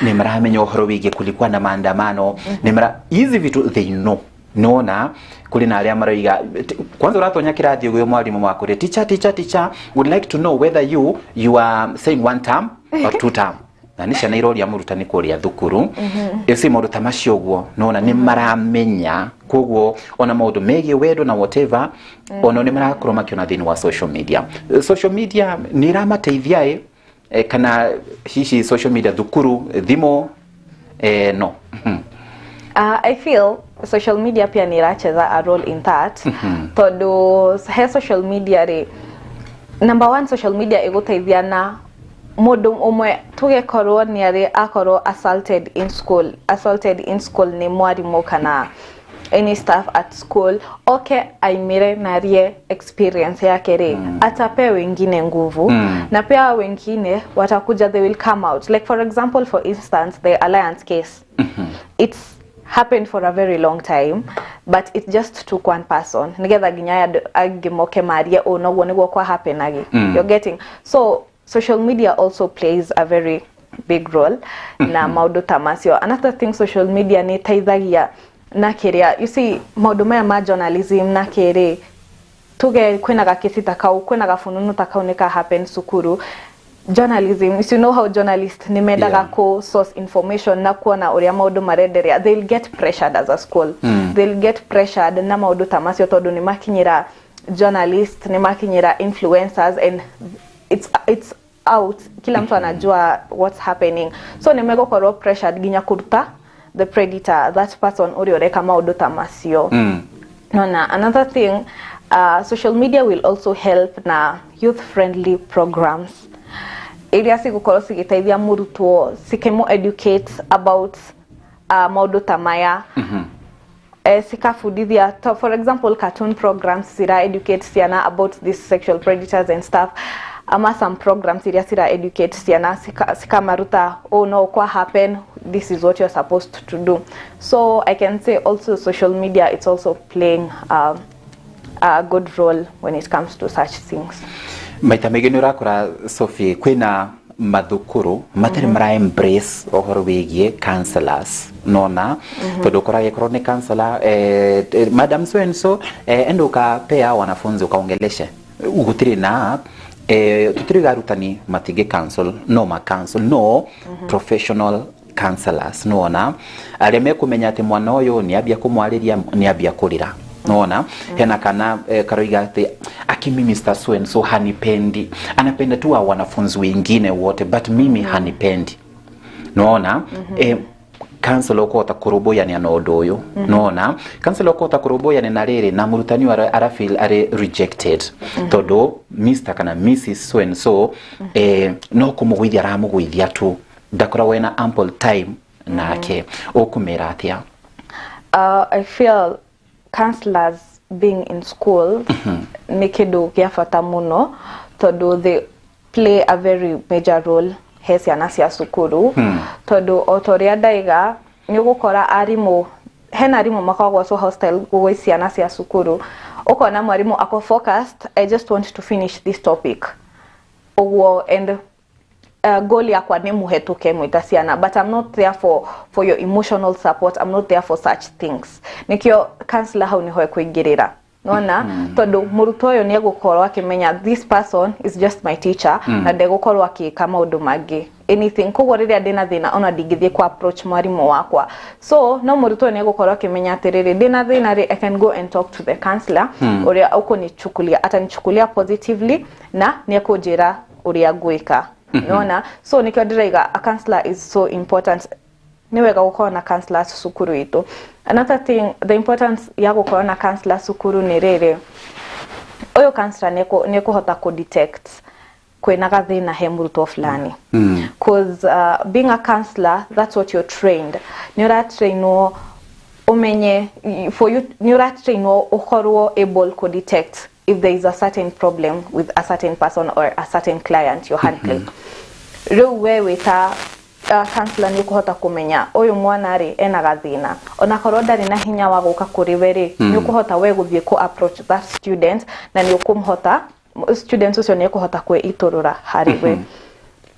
nĩ maramenya ũhoro wĩgiĩ kulikuwa na maandamano, nĩ mara hizi vitu they know. Nona kũrĩ na arĩa maroiga kwanza ũratonya kĩrathi ũguo, mwarimũ waku rĩ, "Teacher, teacher, teacher, would like to know whether you are saying one term or two term," na nĩ ciana iroria mũrutani kũrĩa thukuru ĩci maũndũ ta macio ũguo. Nona nĩ maramenya, koguo ona maũndũ megiĩ wendo na whatever, ona nĩ marakorwo makĩona thĩinĩ wa social media. Social media nĩ ĩramateithia ĩ, kana hihi social media, thukuru, thimũ, no? I feel social media pia ni iracheza a role in that, tondu he social media rĩ, number one, social media ĩgũteithia na mũndũ ũmwe tugekorwo nĩ arĩ akorwo assaulted in school, assaulted in school nĩ mwarimũ kana any staff at school, oke aimire na arie experience yake rĩ, atapea wengine nguvu, na pia wengine watakuja, they will come out. Like for example, for instance, the Alliance case, it's happened for a very long time, but it just took one person nigetha nginya andũ angĩ moke marie ũ noguo nĩguo kwa happenagi. You're getting? So social media also plays a very big role na maũndũ ta macio. Another thing, social media nĩ ĩteithagia na kĩrĩa, you see, maũndũ maya ma journalism na kĩrĩ, tuge kwĩna gakĩsi ta kau, kwĩna gabununu ta kau nĩ ka happen cukuru. Journalism, you know how journalists nĩ mendaga ku source information na kuona ũrĩa maũndũ marenderea. They'll get pressured as a school. They'll get pressured na maũndũ ta macio tondũ nĩ makinyĩra journalist, nĩ makinyĩra influencers, and it's out, kila mtu anajua what's happening. So nĩ megũkorwo pressured nginya kũruta the predator, that person ũrĩa ũreka maũndũ ta macio. Nona another thing, social media will also help na youth friendly programs iria cigũkorwo cigĩteithia mũrutwo, cikĩmũ educate about maũndũ ta maya, cikabundithia for example, cartoon programs cira educate ciana about these sexual predators and stuff, ama some programs iria cira educate ciana cikamaruta, "Oh no, kwa happen, this is what you're supposed to do." So I can say also social media, it's also playing a good role when it comes to such things. Maita maingĩ nĩ ũrakora, Sophie, kwĩna mathukuru matarĩ mara embrace ũhoro wĩgiĩ counselors, nona tondũ ũkoraga ĩkorwo nĩ counselor, "Madam so and so, enda ukapea wanafunzi ukaongeleshe." Gũtirĩ na tutiriga arutani matingĩ counsel, no ma counsel, no professional counselors, nona arĩa mekũmenya atĩ mwana ũyũ nĩ ambia kũmwarĩria, nĩ ambia kũrĩra, nona hena kana karoiga atĩ akimi Mr. So and so hanipendi, anapenda tu wa wanafunzi wengine wote, but mimi hanipendi, nona counselor ũkũhota kũrũmbũyania na ũndũ ũyũ, nona counselor ũkũhota kũrũmbũyania na rĩrĩ na mũrutani ũyũ ara feel arĩ rejected tondũ Mr kana Mrs so and so no kũmũgũithia aramũgũithia tu, ndakoragwo ena ample time nake, ũkũmĩra atĩa? I feel counselors being in school nĩ kĩndũ gĩa bata mũno tondũ they play a very major role he ciana cia cukuru, tondũ o ta ũrĩa ndaiga, nĩ ũgũkora arimũ, hena arimũ makoragwo so hostile gwĩ ciana cia cukuru. Ũkona mwarimũ ako focused, "I just want to finish this topic," ũguo, and goal yakwa nĩ mũhetũke mwĩta ciana, but I'm not there for your emotional support, I'm not there for such things. Nikĩo counselor hau nĩho ekũingĩrĩra, nona tondũ mũrutwo ũyũ nĩ egũkorwo akĩmenya this person is just my teacher na ndegũkorwo akĩka maũndũ mangĩ anything. Koguo rĩrĩa ndĩna thĩna, ona ndingĩthiĩ ku approach mwarimũ wakwa. So no mũrutwo ũyũ nĩ egũkorwo akĩmenya atĩrĩrĩ, ndĩna thĩna rĩ, I can go and talk to the counselor ũrĩa ũkũnichukulia, atanichukulia positively na nĩ ekũnjĩra ũrĩa ngwĩka, nona. So nĩkĩo ndĩraiga a counselor is so important. Nĩ wega gũkorwo na counselors cukuru itũ. Another thing, the importance ya gũkorwo na counselor cukuru nĩ rĩrĩ, ũyũ counselor nĩ ekũhota kũ detect kwĩna gathĩna he mũrutwo fulani, cause being a counselor, that's what you're trained. Nĩ ũratrainwo umenye for you, nĩ ũratrainwo ũkorwo able ku detect if there is a certain problem with a certain person or a certain client you're handling. Rĩu we wĩ ta counselor nĩ ũkũhota kũmenya ũyũ mwana rĩ ena gathĩna, onakorwo ndarĩ na hinya wa gũka kũrĩ we rĩ, nĩ ũkũhota we gũthiĩ kũ approach that student na nĩ ũkũmũhota, student ũcio nĩ ekũhota kwĩitũrũra harĩ we.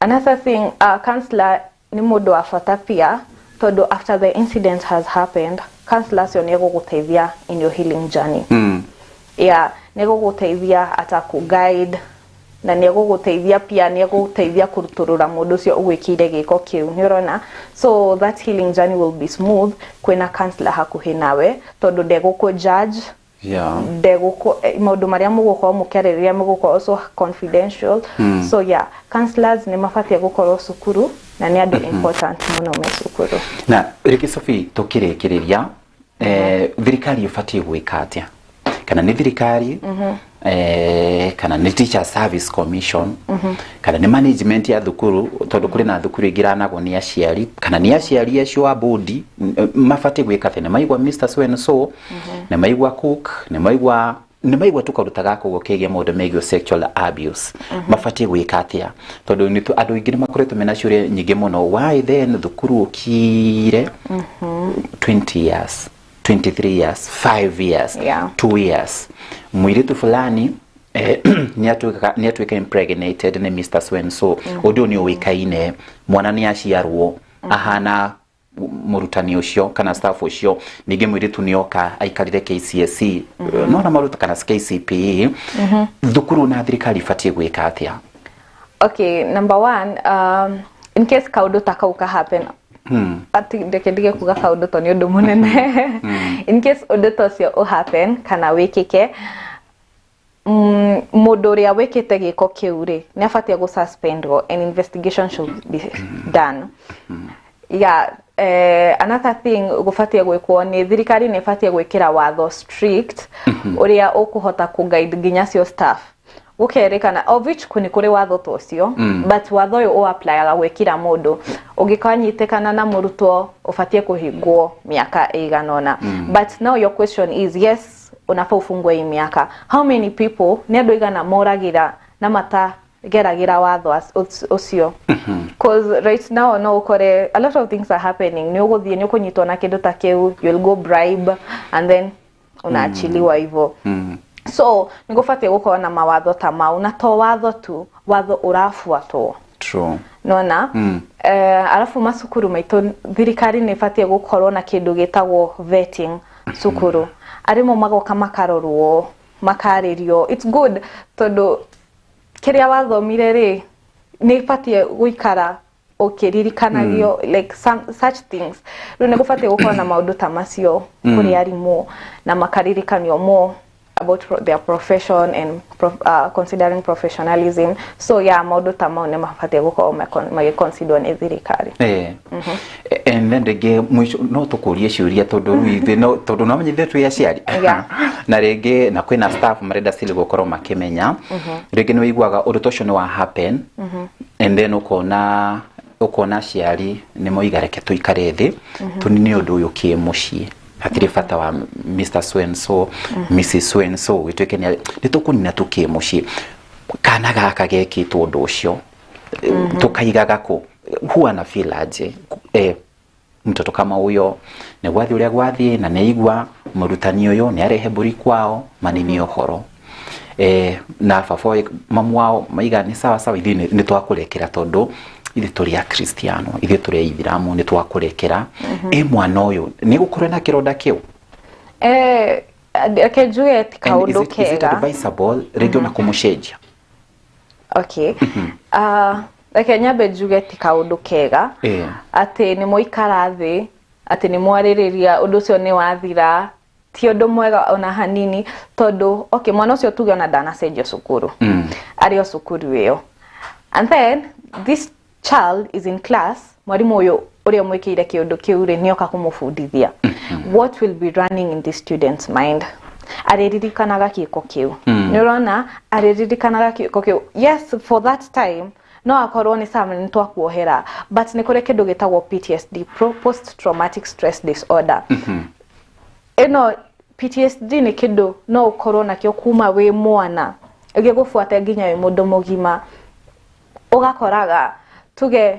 Another thing, counselor nĩ mũndũ wa bata pia tondũ after the incident has happened, counselor ũcio nĩ egũgũteithia in your healing journey. Yeah, nĩ egũgũteithia ata ku guide na nĩ egũgũteithia pia, nĩ egũteithia kũrutũrũra mũndũ ũcio ũgwĩkĩire gĩko kĩu, nĩ ũrona. So that healing journey will be smooth kwĩna counselor hakuhĩ nawe tondũ ndegũkũ judge, ndegũkũ maũndũ marĩa mũgũkorwo mũkĩarĩrĩria mũgũkorwo so confidential. So yeah, counselors nĩ mabatiĩ gũkorwo cukuru na nĩ andũ important mũno me cukuru. Na rĩngĩ, Sophie, tũkĩrĩkĩrĩria, thirikari ĩbatiĩ gwĩka atĩa, kana nĩ thirikari, kana nĩ Teacher Service Commission, kana nĩ management ya thukuru, tondũ kũrĩ na thukuru ingĩ iranagwo nĩ aciari, kana nĩ aciari acio a bodi, mabatiĩ gwĩka atĩa nĩ maigua Mr so and so, nĩ maigua cook, nĩ maigua tũkaruta gaka ũguo kegiĩ maũndũ megiĩ sexual abuse, mabatiĩ gwĩka atĩa? Tondũ andũ aingĩ nĩ makoretwo mena ciũria nyingĩ mũno, why then thukuru ũkire 20 years, 23 years, 5 years, 2 years, mũirĩtu fulani nĩ atuĩka impregnated nĩ Mr so and so, ũndũ ũyũ nĩ ũĩkaine, mwana nĩ aciarwo ahana mũrutani ũcio kana staff ũcio, ningĩ mũirĩtu nĩ oka aikarire KCSE no na maruta kana KCPE, thukuru na thirikari ibatiĩ gwĩka atĩa? Okay, number one, in case kaũndũ ta kau ka happen, ati ndeke ndige kuga kaũndũ to nĩ ũndũ mũnene, in case ũndũ ta ũcio ũ happen kana wĩkĩke, mũndũ ũrĩa wĩkĩte gĩko kĩu rĩ, nĩ abatiĩ gũ suspendwo and investigation should be done. Yeah, another thing gũbatiĩ gwĩkwo nĩ thirikari, nĩ ĩbatiĩ gwĩkĩra watho strict ũrĩa ũkũhota kũ-guide nginya cio staff, gũkerĩkana, of which nĩ kũrĩ watho ta ũcio, but watho ũyũ ũ-applyaga gwĩ kila mũndũ. Ũngĩkanyitĩkana na mũrutwo, ũbatiĩ kũhingwo mĩaka ĩigana ũna. But now your question is, yes, unafaa ufungwe hii miaka. How many people, nĩ andũ aigana moragĩra na matageragĩra watho ũcio? 'Cause right now no ũkore a lot of things are happening. Nĩ ũgũthiĩ, nĩ ũkũnyitwo na kĩndũ ta kĩu, you'll go bribe and then unaachiliwa hivyo. So nĩ gũbatiĩ gũkorwo na mawatho ta mau, na to watho tu, watho ũrabuatwo. Nona arabu macukuru maitũ, thirikari nĩ ĩbatiĩ gũkorwo na kĩndũ gĩtagwo vetting cukuru, arimũ magoka makarorwo, makarĩrio. It's good tondũ kĩrĩa wathomire rĩ, nĩ ĩbatiĩ gũikara ũkĩririkanagio, like some, such things. Rĩu nĩ gũbatiĩ gũkorwo na maũndũ ta macio kũrĩ arimũ na makaririkanio more about their profession and considering professionalism. So yeah, maũndũ ta mau nĩ mabatiĩ gũkorwo magĩconsiderwo nĩ thirikari. And then rĩngĩ mũico no tũkũrie ciũria, tondũ rĩu ithuĩ no tondũ no menye ithuĩ twĩ aciari na rĩngĩ na kwĩna staff marenda still gũkorwo makĩmenya. Rĩngĩ nĩ wĩiguaga ũndũ ta ũcio nĩ wa happen and then ũkona aciari nĩ moiga, "Reke tũikare thĩ tũnine ũndũ ũyũ kĩ mũciĩ, hatirĩ bata wa Mr. So and so, Mrs. So and so gĩtuĩke nĩ tũkũnina tu kĩ mũciĩ." Kana gaka gekĩtwo ũndũ ũcio tukaigaga kũ? Huwa na feel aje mtoto kama huyo nĩ gwathiĩ ũrĩa gwathiĩ na nĩ aigua mũrutani ũyũ nĩ arehe mbũri kwao manini ũhoro na baba mamu wao maiga nĩ sawa sawa, ithuĩ nĩ twakũrekera tondũ ithuĩ tũrĩ akristiano, ithuĩ tũrĩ aithiramu, nĩ twakũrekera. Mwana ũyũ nĩ gũkorwo na kĩronda kĩu? Reke njuge ti And is kaũndũ it, is it kega. advisable rĩngĩ ona kũmũcenjia? Okay, reke nyambe njuge ti kaũndũ kega atĩ nĩ mwaikara thĩ, atĩ nĩ mwarĩrĩria, ũndũ ũcio nĩ wathira. Ti ũndũ mwega ona hanini, tondũ okay, mwana ũcio tuge ona ndanacenjio cukuru, arĩ o cukuru ĩyo, and then this child is in class, mwarimũ ũyũ ũrĩa mwĩkĩire kĩũndũ kĩu rĩ, nĩoka kũmũbundithia. What will be running in this student's mind? Arĩririkanaga gĩko kĩu. Nĩ ũrona, arĩririkanaga gĩko kĩu. Yes, for that time no akorwo nĩ sawa, nĩ twakuohera, but nĩ kũrĩ kĩndũ gĩtagwo PTSD, post traumatic stress disorder. Ĩno PTSD nĩ kĩndũ no ũkorwo nakĩo kuma wĩ mwana ĩgĩgũbuata nginya wĩ mũndũ mũgima. Ũgakoraga tuge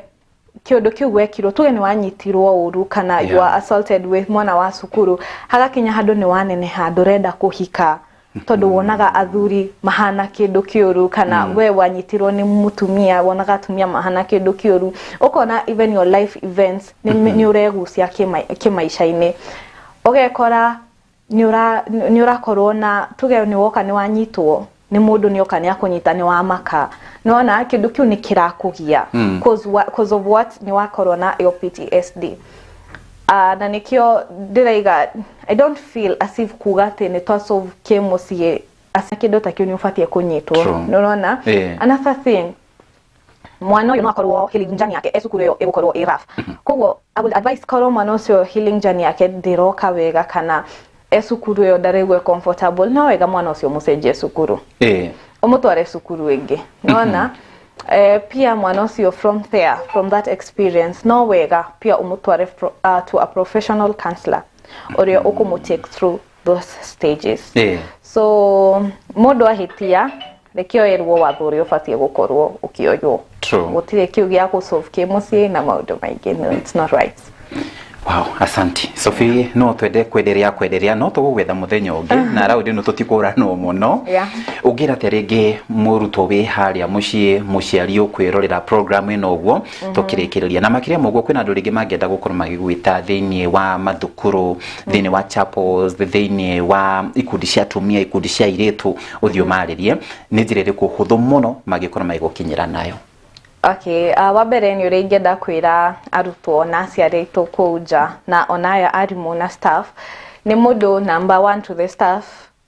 kĩũndũ kĩu wekirwo, tuge nĩ wanyitirwo ũru kana you are assaulted with mwana wa cukuru, hagakinya handũ nĩ waneneha, ndũrenda kũhika tondũ wonaga athuri mahana kĩndũ kĩũru, kana we wanyitirwo nĩ mũtumia, wonaga atumia mahana kĩndũ kĩũru. Ũkona even your life events nĩ ũregucia kĩmaica-inĩ, ũgekora nĩ ũrakorwo na, tuge nĩ woka nĩ wanyitwo nĩ mũndũ, nĩ oka nĩ akũnyita, nĩ wamaka, nĩwona kĩndũ kĩu nĩ kĩrakũgia cause of what? Nĩ wakorwo na ĩyo PTSD. Na nĩkĩo ndĩraiga I don't feel as if kuga atĩ nĩ twa solve kĩmũciĩ asa kĩndũ ta kĩu nĩ ũbatiĩ kũnyitwo. Nĩ ũrona? Another thing, mwana ũyũ no akorwo healing journey yake e cukuru ĩyo ĩgũkorwo ĩ rough. Koguo I would advise, korwo mwana ũcio healing journey yake ndĩroka wega kana e cukuru ĩyo ndaraigua comfortable, no wega mwana ũcio mũcenjie cukuru, ũmũtware cukuru ĩngĩ. Nona pia mwana ũcio from there, from that experience, no wega pia ũmũtware to a professional counselor ũrĩa ũkũmũ take through those stages. So mũndũ ahĩtia, reke oerwo watho ũrĩa ũbatiĩ gũkorwo ũkĩoywo. Gũtirĩ kĩu gĩa gũ solve kĩ mũciĩ na maũndũ maingĩ. No, it's not right. Wow, asanti Sophie, no twende kwenderea kwenderea no tũgũgwetha mũthenya ũngĩ na raundi ĩno tũtikũranwo mũno. Ũngĩra atĩa rĩngĩ mũrutwo wĩ harĩa mũciĩ, mũciari ũkwĩrorera program ĩno ũguo tũkĩrĩkĩrĩria, na makĩria ma ũguo kwĩna andũ rĩngĩ mangĩenda gũkorwo magĩgwĩta thĩinĩ wa mathukuru, thĩinĩ wa chapels, thĩinĩ wa ikundi cia atumia, ikundi cia airĩtu, ũthiĩ ũmarĩrie, nĩ njĩra ĩrĩkũ hũthũ mũno mangĩkorwo magĩgũkinyĩra nayo? Okay, wa mbere nĩ ũrĩa ingĩenda kwĩra arutwo na aciari aitũ kũu nja na ona aya arimũ na staff, nĩ mũndũ number one to the staff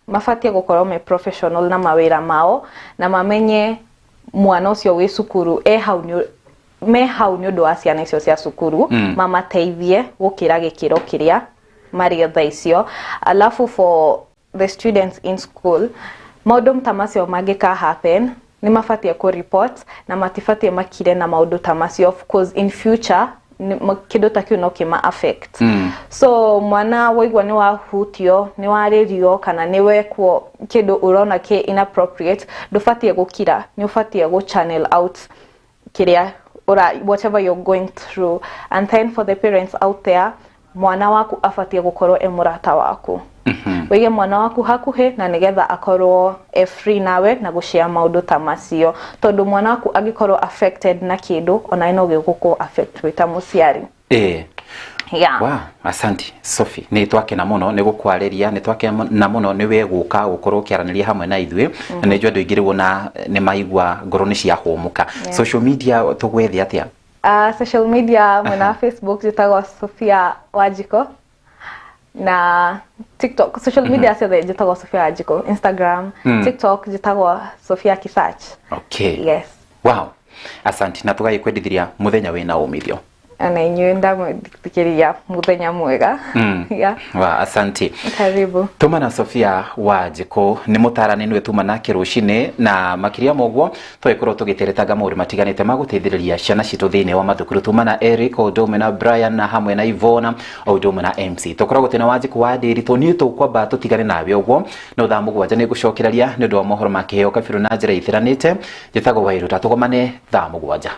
mabatiĩ gũkorwo me professional na mawĩra mao na mamenye mwana ũcio wĩ cukuru e hau nĩ me hau nĩ ũndũ wa ciana icio cia cukuru, mamateithie gũkĩra gĩkĩro kĩrĩa marĩ thaa icio. Alafu for the students in school, maũndũ ta macio mangĩka happen nĩ mabatiĩ kũ report na matibatiĩ makire na maũndũ ta macio, of course in future kĩndũ ta kĩu no kĩma affect. So mwana waigua nĩ wahutio, nĩ warĩrio, kana nĩ wekwo kĩndũ ũrona kĩ inappropriate, ndũbatiĩ gũkira, nĩ ũbatiĩ gũ channel out kĩrĩa ura, whatever you're going through. And then for the parents out there, mwana waku abatiĩ gũkorwo e mũrata waku, wĩige mwana waku hakuhĩ na nĩgetha akorwo e free nawe na gũshare maũndũ ta macio, tondũ mwana waku angĩkorwo affected na kĩndũ, onawe no gĩgũkũ affect wĩ ta mũciari. Yeah. Wow, asanti Sophie, nĩ twakena mũno nĩ gũkwarĩria, nĩ twakena mũno nĩ we gũka gũkorwo ũkĩaranĩria hamwe na ithuĩ, na nĩ njũĩ andũ aingĩ rĩu ona nĩ maigua ngoro nĩ ciahũmũka. Social media tũgwethe atĩa? Social media, mwena wa Facebook njĩtagwo Sophia Wanjiko, na TikTok, social media ciothe njĩtagwo Sophia Wanjiko, Instagram, TikTok njĩtagwo Sophia Kisach. Yes. Wow, asanti, na tũgagĩkwendithiria mũthenya wĩna umithio. Ona inyuĩ ndamũthikĩria mũthenya mwega. Yeah. Wa, asanti. Karibu. Tuma na Sophia Wanjikũ nĩ mũtarani, nĩwe tuma nake rũcinĩ, na makĩria ma ũguo tũgĩkorwo tũgĩteretanga maũndũ matiganĩte ma gũteithĩrĩria ciana citũ thĩinĩ wa mathukuru. Tuma na Eric o ũndũ ũmwe na Brian na hamwe na Ivona o ũndũ ũmwe na MC. Tũkoragwo twĩna Wanjikũ wa Ndĩritũ. Niĩ tũkwamba tũtigane nawe ũguo, no thaa 7 nĩ ngũcokereria nĩ ũndũ wa mohoro ma kĩheo kabirũ na njĩra itiranĩte. Njĩtagwo Wairũ, tũgomane thaa 7.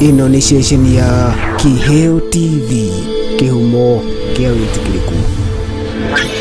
Ĩno nĩ ceceni ya Kĩheo TV, kĩhumo kĩa wĩtĩkĩrĩku.